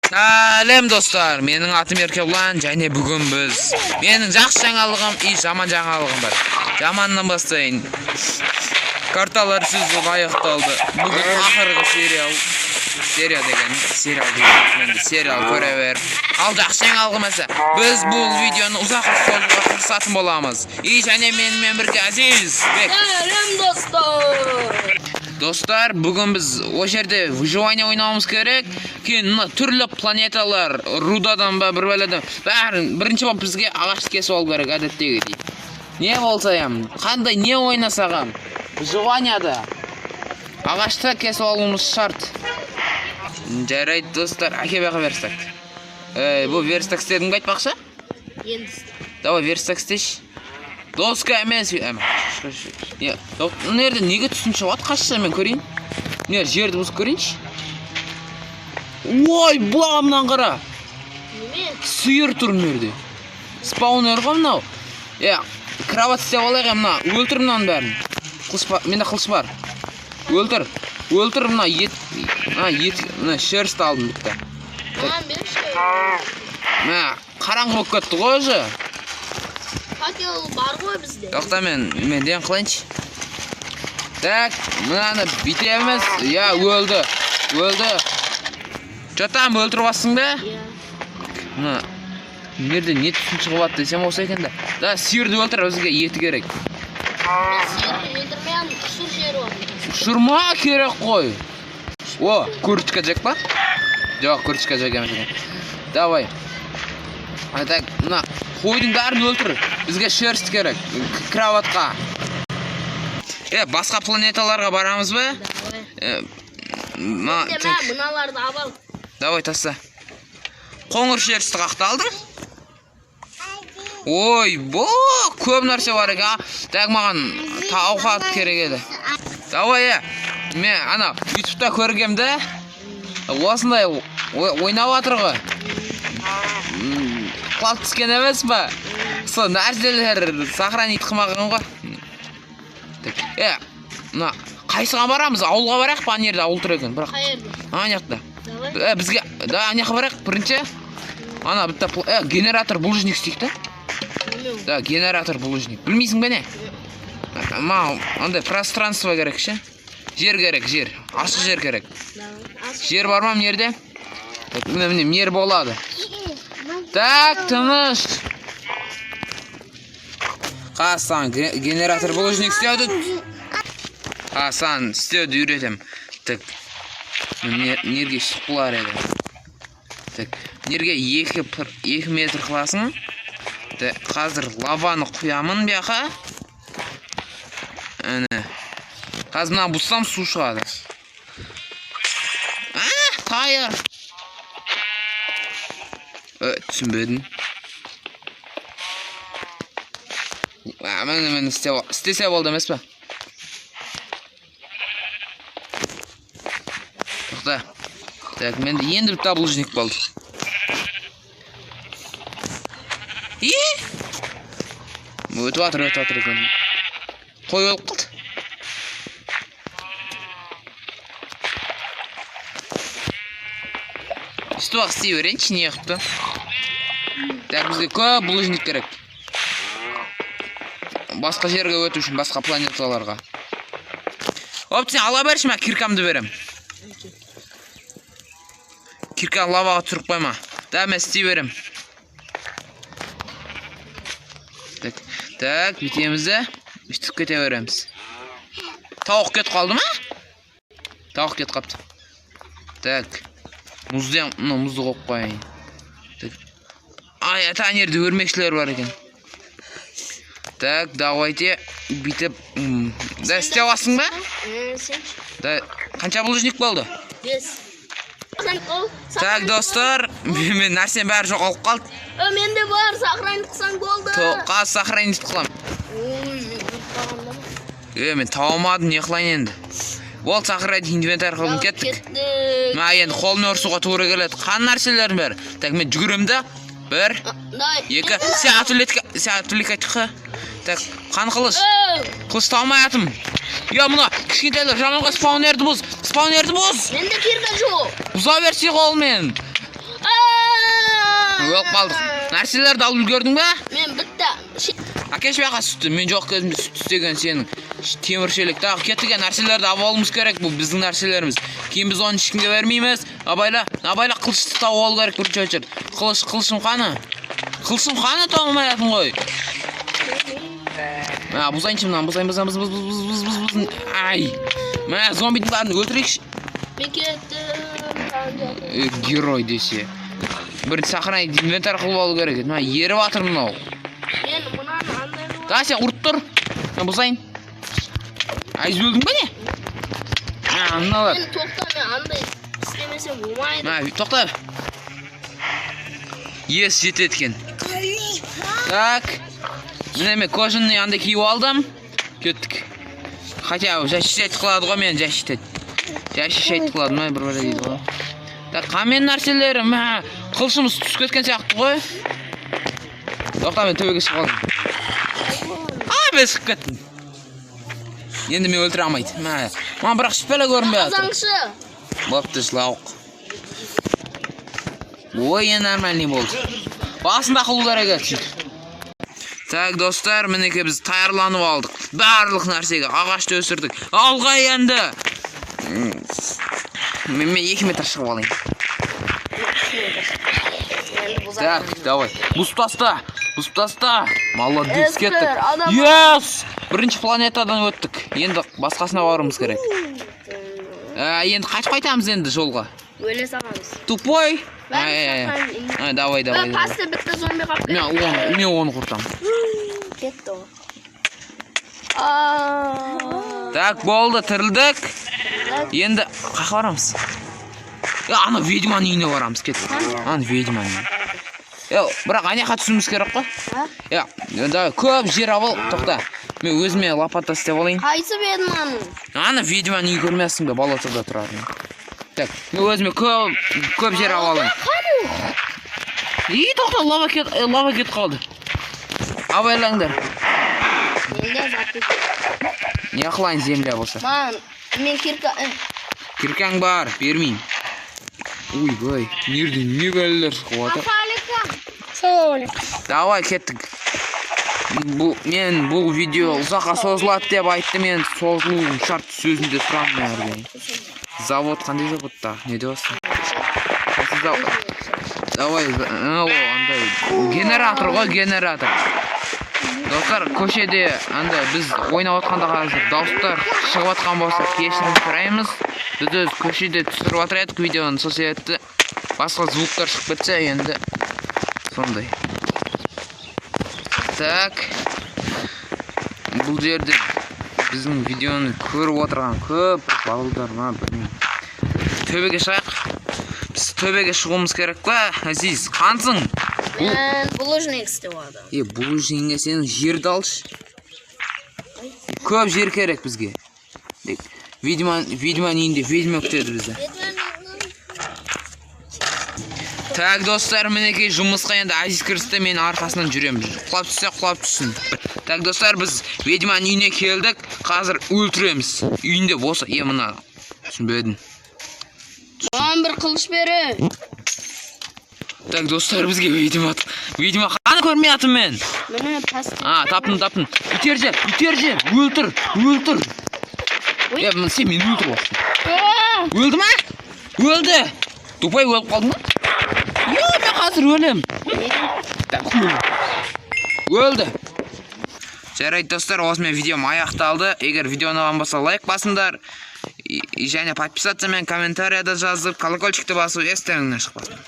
Сәлем достар, менің атым Еркебұлан және бүгін біз менің жақсы жаңалығым и жаман жаңалығым бар. Жаманнан бастайын. Карталар сезоны аяқталды. Бүгін ақырғы сериал. Серия деген, сериал деген, енді сериал көре бер. Ал жақсы жаңалығым есе, біз бұл видеоны ұзаққа созуға тырысатын боламыз. И және менімен бірге Азиз Бек. Сәлем достар. Достар, бүгін біз о жерде выживание ойнауымыз керек. Кейін мына түрлі планеталар, рудадан ба, бір бәледен, бәрін бірінші болып бізге ағаш кесіп алу керек әдеттегідей. Не болса ем, қандай не ойнасақ һәм, выживанияда ағашты кесіп алуымыз шарт. Жарайды достар, әке бияққа верстак. Ей, бұл верстак істедің бе айтпақшы? Енді Давай верстак істеші. Доска емес, не, мына жерде неге түтін шығады? Қашса мен көрейін. Мына жерді бұзып көрейінші. Ой, бұла мынаны қара. Неме? Сиыр тұр мына жерде. Спаунер ғой мынау. Е, кровать істеп алайық, мына. Өлтір мынаның бәрін. Қылыш бар, менде қылыш бар. Өлтір. Өлтір мына ет, мына ет, мына шерсть алдым бітті. Маған берші. Мә, қараңғы болып кетті ғой уже. Факел бар ғой бізде. Тоқта, мен ден қылайыншы. Так, мынаны бүйтеміз. Я, өлді. Өлді. Жатам, өлтіріп алсың ба? Иә. Мына жерде не түтін шығып жатты десем осы екен да. Да, сиырды өлтір, бізге еті керек. Мен сиырды өлтірмей, ұшыр жері бар. Ұшырма керек қой. О, курочка жек па? Жоқ, курочка жек емес екен. Давай. А так, мына қойдың бәрін өлтір. Бізге шерсть керек. Кроватқа. Е, басқа планеталарға барамыз ба? Давай. Е, мына, Мә, так, мыналарды алып ал. Давай таста. Қоңыр шерсті қақта алдың? Ой, бо, көп нәрсе бар екен. А? Так, маған ауқат керек еді. Давай, е. Мен ана ютубта көргем да. Осындай ойнап жатыр ғой. Құлап түскен емес па? Сол нәрселер сохранить қылмаған ғой. Так, е, мына қайсыға барамыз? Ауылға барайық па? Ана жерде ауыл тұр екен, бірақ. Қай жерде? Ана жақта. Давай. Е, бізге, да, ана жаққа барайық бірінші. Ана бітті, генератор булыжник істейік та. Неме ол? Да, генератор булыжник. Білмейсің бе не? Маған андай пространство керек ше. Жер керек, жер. Ашық жер керек. Давай. Жер бар ма мына жерде? Так, міне, міне, мына жер болады. Так, тыныш. Қасан, генератор булыжник істеуді. Қасан, істеуді үйретем. Так, мына жерге сұққылар еді. Так, мына жерге 2 метр қыласың. Так, қазір лаваны құямын бұяққа. Әне. Қазір мына бұзсам су шығады. А, тайыр. Түсінбедім. А, міне, міне, істесе болды емес па? Тоқта. Так, менде енді бір булыжник болды. И? Өтіп жатыр, өтіп жатыр екен. Қой өліп қалды. Үсті бақ істей берейінші, не қыпты. Так, бізге көп булыжник керек. Басқа жерге өту үшін, басқа планеталарға. Оп, сен ала берші, мен киркамды берем. Кирканы лаваға түсіріп қойма. Да, мен істей берем. Так, так, бүйтеміз де, өйтіп кете береміз. Тауық кетіп қалды ма? Тауық кетіп қалыпты. Так, мұзды, мына мұзды қойып қояйын. Так. Ай, ата, ана жерде өрмекшілер бар екен. Так, давайте бүйтіп, да, істеп аласың ба? Сен. Да, қанша булыжник болды? 5. Так, достар, мен нәрсем бәрі жоғалып қалды. Менде бар, сохранить қылсаң болды. Қазір сохранить қыламын. Ой, мен өліп қалғанда ма? Е, мен таба алмадым, не қылайын енді? Ол сохранить инвентарь қылдым, кеттік. Кеттік. Мә, енді қолмен ұрысуға тура келеді. Қан нәрселердің бәрі. Так, мен жүгіремін да. 1, Дай. 2, сен отвлекай, сен отвлекать қы. Так, қан қылыш. Қылыш таба алмай атым. Я, мына кішкентайлар жаман ғой, спаунерді бұз. Спаунерді бұз. Менде кирка жоқ. Бұза берсе қолмен. Өліп қалдық. Нәрселерді алып үлгердің бе? Мен бітті. Әкеш бұяққа сүтті. Мен жоқ кезімде сүт істеген сенің. Темір шелек. Тағы кеттік, нәрселерді алып алуымыз керек. Бұл біздің нәрселеріміз. Кейін біз оны ешкімге бермейміз. Абайла, абайла, қылышты тауып алу керек бірінші очередь. Қылыш, қылышым қаны? Қылышым қаны, таба алмай жатырмын ғой. Мә, бұзайыншы мынаны, бұзайын, бұзайын, бұз, бұз, бұз, бұз, бұз, бұз. Ай. Мә, зомбидің бәрін өлтірейікші. Мен кеттім. Герой десе. Бірінші сохранить инвентарь қылып алу керек еді. Мә, еріп жатыр мынау. Мен мынаны андай қылып. Да, сен ұрып тұр. Мен бұзайын. Ай, өлдің бе не? Мә, мыналар. Мен тоқта, мен андай істемесем болмайды. Мә, тоқта. Ес жетеді екен. Так. Міне, мен кожаный андай киіп алдым. Кеттік. Хотя защищать қылады ғой мені, защищать. Защищать қылады ма, бір бір дейді ғой. Так, қамен нәрселері, мә, қылышымыз түсіп кеткен сияқты ғой. Тоқта, мен төбеге шығып алдым. А, мен шығып кеттім. Енді мен өлтіре алмайды. Мә, маған бірақ шүпәлі көрінбей жатыр. Қазаңшы. Бопты, жылауық. Ой, енді нормальный болды. Басында қылу керек еді сөйтіп. Так, достар, мінекей біз даярланып алдық. Барлық нәрсеге ағашты өсірдік. Алға енді. Мен 2 метр шығып алайын. Так, давай. Бұзып таста. Бұзып таста. Молодец, Эстер, кеттік. Yes! Бірінші планетадан өттік. Енді басқасына баруымыз керек. Енді қайтып қайтамыз енді жолға. Өле саламыз. Тупой. Бәрін Ай, ай, ай. сақтаймын. Ай, давай, давай, давай. Пасты бітті, зомби қалып Мен оны құртамын. кетті ғой. Аа. Так, болды, тірілдік. Енді қаяққа барамыз? Е, ана ведьманың үйіне барамыз, кеттік. Ана ведьманың үйіне. Е, бірақ ана жаққа түсуіміз керек қой. А? Е, давай, көп жер алып, тоқта. Мен өзіме лопата істеп алайын. Қайсы ведьманың? Ана ведьманың үйін көрмейсің бе, болотода тұратын. Так, мен өзіме көп көп жер алып алайын. И, тоқта, лава кетіп қалды. Абайлаңдар. Менде зат. Не қылайын земля болса? Маған мен кирка Киркаң бар, бермеймін. Ойбай, жерде не бәлелер шығып жатыр? Ассалаумағалейкум. Давай, кеттік. Бұл мен бұл видео ұзаққа созылады деп айтты, мен созылуым шарт, сөзінде тұрамын мен әрдайым. Завод қандай завод та? Не деп отырсың? Қайсы завод? Давай, о, андай генератор ғой, генератор. Достар, көшеде андай біз ойнап отқанда қазір дауыстар шығып жатқан болса, кешірім сұраймыз. Біз өз көшеде түсіріп жатыр едік видеоны, сол себепті басқа звуктар шығып кетсе, енді сондай. Так. Бұл жерде біздің видеоны көріп отырған көп бір балдар ма, білмеймін. Төбеге шығайық. Біз төбеге шығуымыз керек па? Азиз, қансың? Бұл Мен булыжник істеп алдым. Е, бұл жеңге сенің жерді алшы. Көп жер керек бізге. Тек, ведьманың үйінде ведьма күтеді бізді. Так, достар, мінекей жұмысқа енді Азиз кірісті, мен арқасынан жүремін. Құлап түссе, құлап түссін. Так, достар, біз ведьманың үйіне келдік. Қазір өлтіреміз. Үйінде болса, е, мына түсінбедім. Маған бір қылыш бері. Так, достар, бізге ведьма. Ведьма қаны көрмей жатырмын мен. Міне, пас. А, таптым, таптым. Итер жер, итер жер, өлтір, өлтір. Е, міне, сен мені өлтіріп жатрсың. Өлді ма? Өлді. Тупой, өліп қалдың ба? Йо, мен қазір өлем. Так, өлді. Жарайды, достар, осымен видеом аяқталды. Егер видео ұнаған болса, лайк басыңдар. Және подписаться мен комментарияда жазып, колокольчикті басу естеріңнен шықпасын.